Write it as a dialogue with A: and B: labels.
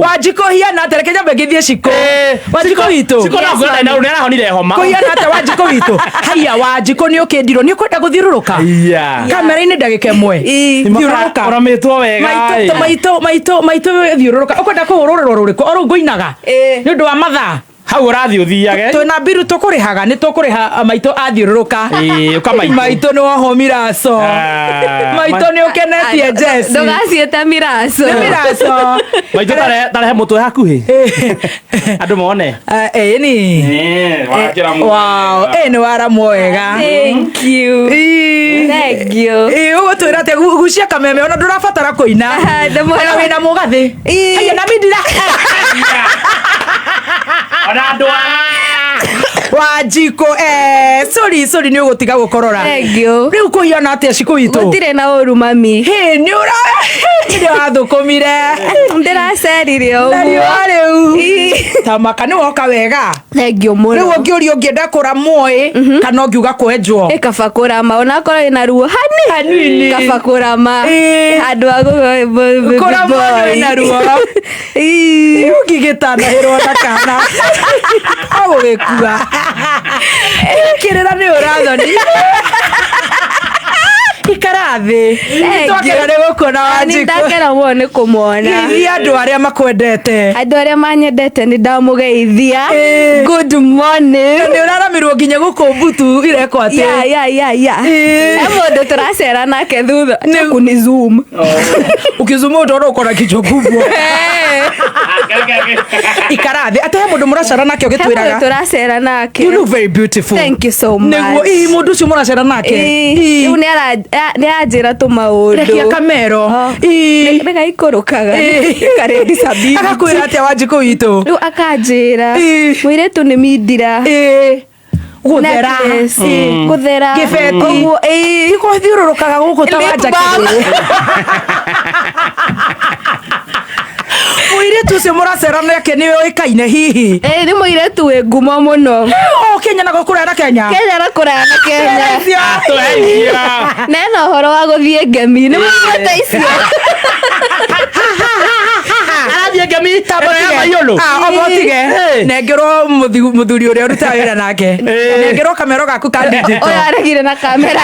A: Wanjikũ hiana atĩa? Reke nyambe ngĩthiĩ Cikũ. Wanjikũ witũ.
B: Cikũ no kwĩra na nĩ arahonire homa.
A: Kũhiana atĩa Wanjikũ witũ? Haiya Wanjikũ nĩ ũkĩndirwo nĩ ũkwenda gũthiũrũrũka?
B: Iya.
A: Kamera-inĩ ndagĩka ĩmwe. Thiũrũrũka.
B: Ũramĩtwo wega.
A: Maitũ maitũ maitũ maitũ thiũrũrũka. Ũkwenda kũhũrũrĩrwo rũrĩkũ? O rũu ngũinaga. Nĩ ũndũ wa mathaa.
B: Hau ũrathiĩ ũthiage.
A: Twĩna mbiru tũkũrĩhaga nĩ tũkũrĩha maitũ athiũrũrũka.
B: Ĩĩ, ũka maitũ.
A: Maitũ nĩ wohwo miraco.
B: Ah,
A: Maitũ nĩ ũkenetie Jesse.
C: Ndũgaciĩte miraco.
A: Nĩ miraco.
B: Maitũ tarehe mũtwe hakuhĩ. Andũ mone.
A: Ĩni. Wow, ĩ nĩ waramwo wega.
C: Thank you.
A: Ĩ.
C: Thank you.
A: Ĩ ũgũtwĩra atĩa gucia kameme ona ndũrabatara kũina.
C: Aha, ndĩmwĩra-
A: Ona wĩna mũgathĩ.
C: Ĩ.
A: Haiya na mindira.
B: Ona andũ a
A: Wanjikũ eh, sorry sorry nĩ ũgũtiga gũkorora.
C: Thank you.
A: Rĩu kũhiana atĩa Cikũ witũ?
C: Gũtirĩ na ũru mami.
A: Hĩ nĩ ũra nĩ wathũkũmire.
C: Ndĩracerire
A: Na
C: ũguo.
A: riũa rĩu.
C: Ĩ.
A: Tamaka nĩ woka wega.
C: Thank you mũno.
A: Rĩu ũngĩũria ũngĩenda kũramwo ĩ kana ũngiuga kwenjwo.
C: Ĩ kaba kũrama onakorwo ĩna ruo hani
A: Hanini.
C: kaba kũrama
A: Ĩ.
C: handũ ha
A: Kũramwo nĩ wĩna ruo. Ũngĩgĩtanahĩrwo na kana agũgĩkua. Kĩrĩra nĩ ũrathoni. Ikara thĩ. Twakena nĩ gũkuona Wanjikũ.
C: Ndakena mũno nĩ kũmwona.
A: Geithia andũ arĩa makwendete.
C: Andũ arĩa manyendete nĩ ndamũgeithia.
A: Ĩ.
C: Good morning.
A: Nĩ ũraramirwo nginya gũkũ mbutu irekwo atĩ.
C: Ya ya ya ya.
A: Ĩ.
C: He mũndũ tũracera nake thutha. Kuni zoom.
A: Ukizuma utaona uko na kichwa kubwa. Ikara thĩ. Ate he mũndũ mũracera nake
C: He mũndũ
A: ũgĩtwĩraga.
C: tũracera nake.
A: You look very beautiful.
C: Thank you so much.
A: Nĩguo ii mũndũ ũcio mũracera nake.
C: Ĩ,
A: Ii.
C: Rĩu nĩ aranjĩra tũmaũndũ.
A: Rekia kamero.
C: Oh.
A: Ii.
C: Nĩ gaikũrũkaga.
A: Ĩ.
C: Karĩ disability.
A: Agakwĩra atĩa Wanjikũ witũ?
C: Rĩu akanjĩra
A: Ĩ.
C: mũirĩtu nĩ mindira.
A: Ĩ. Gũthera.
C: Necklace.
A: Ĩ.
C: Gũthera.
A: Gĩbeti.
C: Ũguo, ĩ.
A: Gũthiũrũrũkaga gũkũ ta
C: Lip
A: wanja
C: balm.
A: kĩrĩ. Mũirĩtu ũcio mũracera nake nĩ ũĩkaine hihi.
C: Ĩ, nĩ mũirĩtu wĩ ngumo mũno.
A: Oh, Kenya na gũkũraya na Kenya.
C: Kenya na kũraya na Kenya.
B: Tũheithia.
C: Na ena ũhoro wa gũthiĩ ngemi. Nĩ mũiguĩte icio.
B: Arathiĩ ngemi ĩno ya Mayolo.
A: Ah, omotige
B: Hey.
A: nengerwo mũthuri ũrĩa ũrutaga wĩra nake
B: Hey.
A: nengerwo kamero gaku ka digital
C: Ũyũ aregire na kamera.